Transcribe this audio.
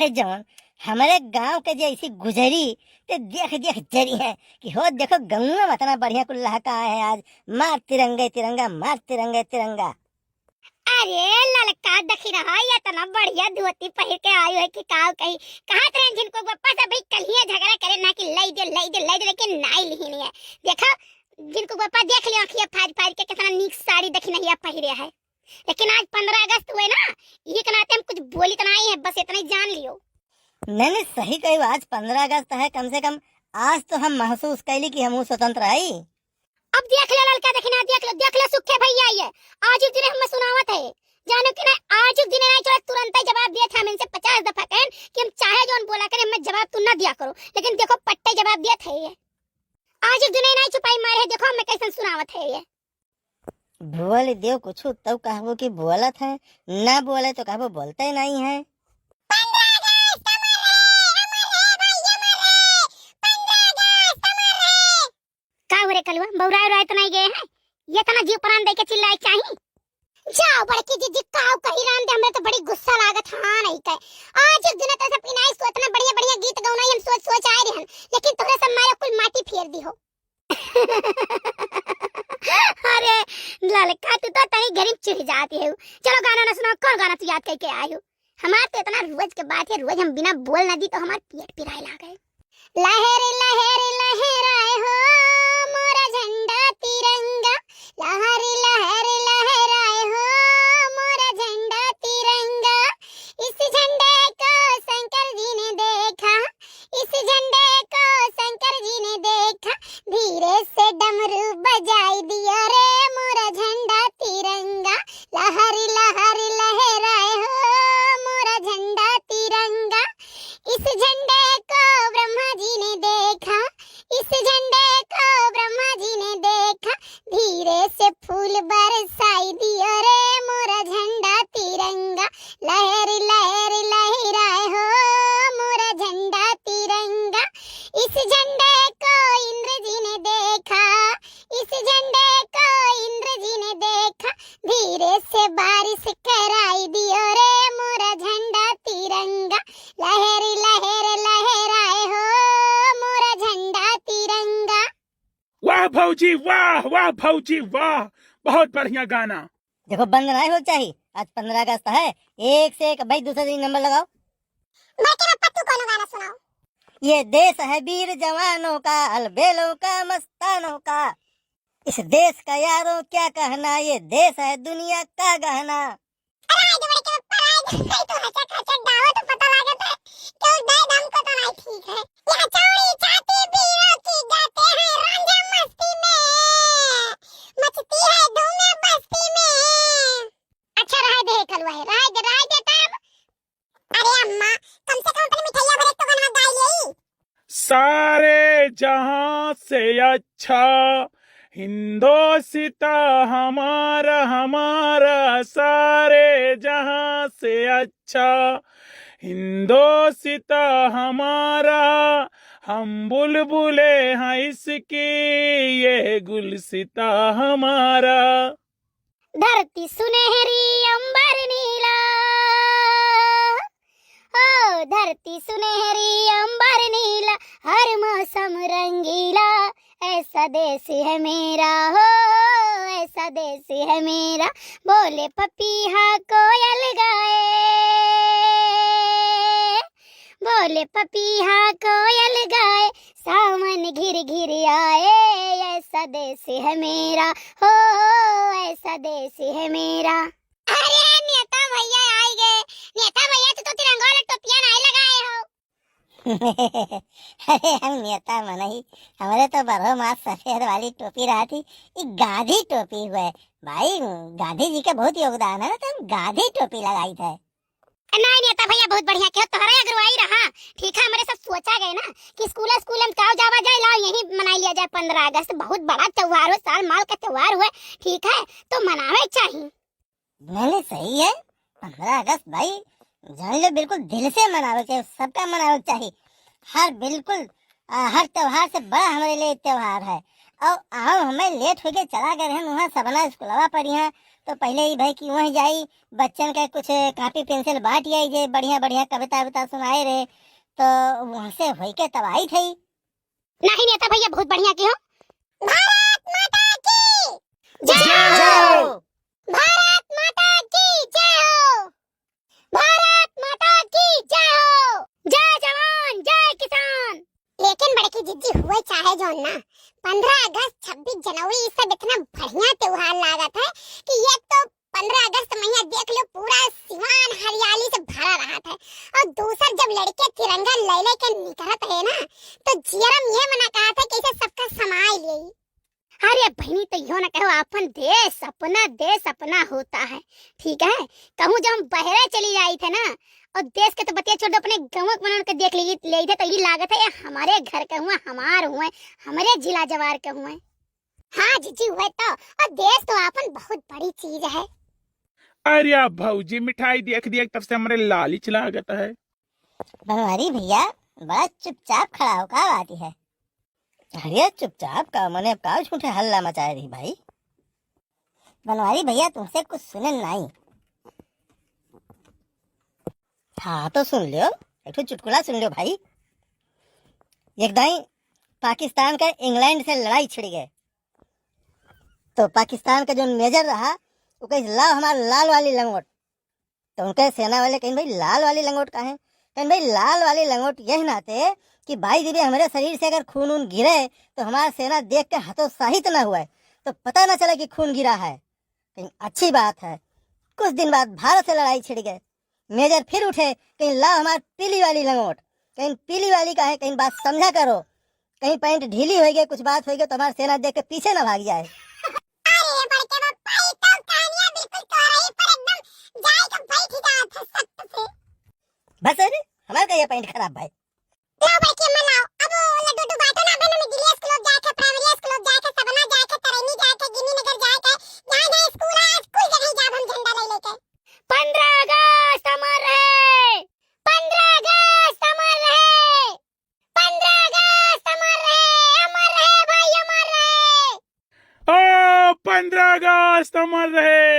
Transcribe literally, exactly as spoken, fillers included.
जौन हमरे गाँव के जे ऐसी गुजरी, ते देख देख जरी है कि हो देखो गौवा में इतना बढ़िया कुल लहका है आज, मार तिरंगे तिरंगा, मार तिरंगे तिरंगा। अरे ललका देखी रहा, ये इतना बढ़िया धोती पहिर के आयो है कि काव कही। कहाँ तरे झिनकू बप्पा से भाई कलिया झगड़ा करे ना कि लाई दे, लाई दे, लाई दे, लेकिन नाई लिहिन है। देखो झिनकू बप्पा देख लियो अखिया फाड़ फाड़ के कितना नीक साड़ी देखी नहीं पहिरे है। लेकिन आज पन्द्रह अगस्त हुए ना, ये के नाते हम कुछ बोली तो नहीं है, बस इतना ही जान लियो। नहीं, नहीं, सही कही, आज पन्द्रह अगस्त है, कम से कम आज तो हम महसूस कैली कि हम स्वतंत्र है। अब देख ले ललका, देखी ना, देख ले, देख ले सुखे भैया, ये आज एक दिन हमें सुनावत है, जानो कि ना, आज एक दिन नहीं चला, तुरंत ही जवाब दिया था हम इनसे पचास दफा कहन कि हम चाहे जौन बोला करें, हमें जवाब तू ना दिया करो, लेकिन देखो पट्टे जवाब दिया था ये। आज एक दिन नहीं छुपाई मारे है, देखो हमें कैसन सुनावत है ये। बोल देव कुछ, तब कहबो कि बोलत है, ना बोले तो कहबो बोलते नहीं है। पन्द्रह अगस्त अमर रहे, अमर रहे भाई, अमर रहे। पन्द्रह अगस्त अमर रहे। का हो रे कलुआ, बौराए उराए तो नहीं गए हैं? ये तना जीव प्राण दे के चिल्लाए चाही। जाओ बड़की जीजी, काव कही राम दे, हमरे तो बड़ी गुस्सा लागत। हाँ नहीं कहे, आज एक दिन तो सब इनाइस को इतना बढ़िया बढ़िया गीत गौना हम सोच सोच आए रहन, लेकिन तोहरे सब माया कुल माटी फेर दी हो। अरे ललका, तू तो तनी गरीब चिढ़ जाती है। चलो गाना ना सुनाओ, कौन गाना तू याद करके आई हो? हमार तो इतना रोज के बात है, रोज हम बिना बोल ना दी तो हमार पेट पिराए लागे। लहर लहर लहराए हो मोरा झंडा तिरंगा, लहर लहर लहराए हो मोरा झंडा तिरंगा। इस झंडे को शंकर जी ने देखा, इस झंडे को शंकर जी ने देखा, धीरे से डमरू बजाई दिया रे मोरा झंडा तिरंगा। लहर लहर लहराए हो मोरा झंडा तिरंगा। इस झंडे को ब्रह्मा जी ने देखा, इस झंडे को ब्रह्मा जी ने देखा, धीरे से फूल बरसाई दियो रे मोरा झंडा तिरंगा। लहर लहर लहराए हो मोरा झंडा तिरंगा। इस झंडे को इंद्र जी ने देखा, इस झंडे को इंद्र जी ने देखा, धीरे से बारिश कराई दियो रे मोरा झंडा तिरंगा। लहर लहर लहराए हो मोरा झंडा तिरंगा। वाह भौजी वाह, वाह भौजी वाह, बहुत बढ़िया गाना। देखो बंद नहीं हो चाहिए, आज पन्द्रह अगस्त है, एक से एक भाई दूसरे दिन नंबर लगाओ। बड़के पप्पा तू कौन गाना सुनाओ? ये देश है वीर जवानों का, अलबेलों का, मस्तानों का। इस देश का यारों क्या कहना, ये देश है दुनिया का गहना। अरे, आज बड़े के ऊपर आज नहीं तो हचक हचक गावत तो पता लागत है, क्यों दर्द हमको तो नहीं ठीक है। यह चौड़ी छाती वीरों की गाते हैं रांझा मस्ती में, मचती है धूम बस्ती में। अच्छा, रहे दे कलुआ है, रहे दे, रहे दे तब। अरे अम्मा, कम से कम अपनी मिठाइया भरे तो बनवा गाई ले। सारे जहां से अच्छा हिंदोसिता हमारा, हमारा सारे जहां से अच्छा हिंदोसिता हमारा। हम बुलबुले हैं इसकी, ये गुलसिता हमारा। धरती सुनहरी अंबर नीला, ओ धरती सुनहरी अंबर नीला, हर मौसम रंगीला, ऐसा देश है मेरा हो, ऐसा देश है मेरा। बोले पपीहा कोयल गाए, बोले पपीहा कोयल गाए, सावन घिर घिर आए, ऐसा देश है मेरा हो, ऐसा देश है मेरा। अरे नेता भैया आई गए। नेता भैया, तू तो तिरंगा वाला टोपिया नहीं लगाए हो। अरे हम नेता मनई, हमरे तो बरहो मास सफेद वाली टोपी रहती, ई गांधी टोपी हुए। भाई, गांधी जी के बहुत योगदान है ना, तो हम गांधी टोपी लगाई थे। नहीं नेता भैया, बहुत बढ़िया किहो, तोहरा अगुवाई रहा। ठीक है, हमरे सब सोचा गए ना कि स्कूल स्कूल में काव जावा जाए, लाओ यही मनाई लिया जाए पन्द्रह अगस्त। बहुत बड़ा त्योहार हो, साल माल का त्योहार हुए, ठीक है, तो मनावे चाहिए। नहीं, नहीं, सही है। पन्द्रह अगस्त भाई, जान लो, बिल्कुल दिल से मनावे चाहिए, सबका मनावे चाहिए। हर, बिल्कुल, आ, हर त्योहार से बड़ा हमारे लिए त्योहार है। और आओ, हमें लेट होके चला गए रहन वहाँ सबना स्कूलवा पर यहाँ। तो पहले ही भाई कि वहीं जाई, बच्चन के कुछ कॉपी पेंसिल बांट आई जे बढ़िया बढ़िया कविता विता सुनाए रहे, तो वहाँ से होई के तब आई थी। नहीं नेता भैया, बहुत बढ़िया की हो। भारत माता की जय हो। भारत माता की जय हो। भारत माता की जय हो। जय जवान, जय किसान। लेकिन बड़की जिज्जी, हुए चाहे जौन ना, पन्द्रह अगस्त, छब्बीस जनवरी, ई सब इतना बढ़िया त्योहार लागत है कि एक तो पन्द्रह अगस्त मइया देख लो, पूरा सिवान हरियाली से भरा रहत है, और दूसर जब लड़के तिरंगा ले लेके निकलत है ना, तो जियरम ये मना कहत है कि इसे सबका समाए लिए। अरे बहिनी, तो इहो ना कहो, अपन देश अपना, देश अपना होता है, ठीक है। कहूँ जब हम बहरे चली जाई थे ना, और देश के तो बतिया छोड़ दो, अपने गाँव के मनन के देख ली, ले थे, तो ये लागत है ये हमारे घर के हुए, हमार हुए, हमारे जिला जवार के हुए। हाँ जिज्जी, हुए तो, और देश तो आपन बहुत बड़ी चीज है। अरे आप भौजी मिठाई देख देख तब से हमरे लालिच लागत है। बनवारी भैया, बड़ा चुपचाप खड़ा हो, का बात है? अरे चुपचाप का, मने अब का झूठे हल्ला मचाए रही भाई? बनवारी भैया, तुमसे कुछ सुने नहीं। हाँ तो सुन लियो, एक ठो चुटकुला सुन लियो भाई। एक दाई पाकिस्तान का इंग्लैंड से लड़ाई छिड़ गए, तो पाकिस्तान का जो मेजर रहा, वो कहे, "लाओ हमार लाल वाली लंगोट।" तो उनके सेना वाले कहें, "भाई लाल वाली लंगोट का है?" कहें, "भाई लाल वाली लंगोट यह नाते कि भाई देवी हमारे शरीर से अगर खून वून गिरे तो हमारा सेना देख के हतोत्साहित ना हुए, तो पता ना चले कि खून गिरा है।" कहीं अच्छी बात है। कुछ दिन बाद भारत से लड़ाई छिड़ गए, मेजर फिर उठे, कहीं लाओ हमार पीली वाली लंगोट। कहीं पीली वाली का है, कहीं बात समझा करो, कहीं पैंट ढीली होई गई, कुछ बात होई गई तो हमार सेना देख के पीछे ना भाग जाए। अरे बड़के पप्पा, ई तो कहानियां बिल्कुल तोहरे ही पर एकदम जाए के बैठ जात है सख्त से। बस अरे, हमार का ये पैंट खराब भाई। लाओ बड़के अम्मा लाओ, अब वो लड्डू उड्डू बांटो ना, बहन में दिलिया स्कूल जाए के, प्राइमरी स्कूल जाए के, सबना जाए के, तरैनी जाए के, गिनी नगर जाए के, जहाँ जहाँ स्कूल है, स्कूल जगह जाब हम झंडा ले लेके। पन्द्रह अगस्त अमर रहे, पन्द्रह अगस्त अमर रहे, पन्द्रह अगस्त अमर रहे, अमर रहे भाई, अमर रहे। ओ, पन्द्रह अगस्त अमर रहे।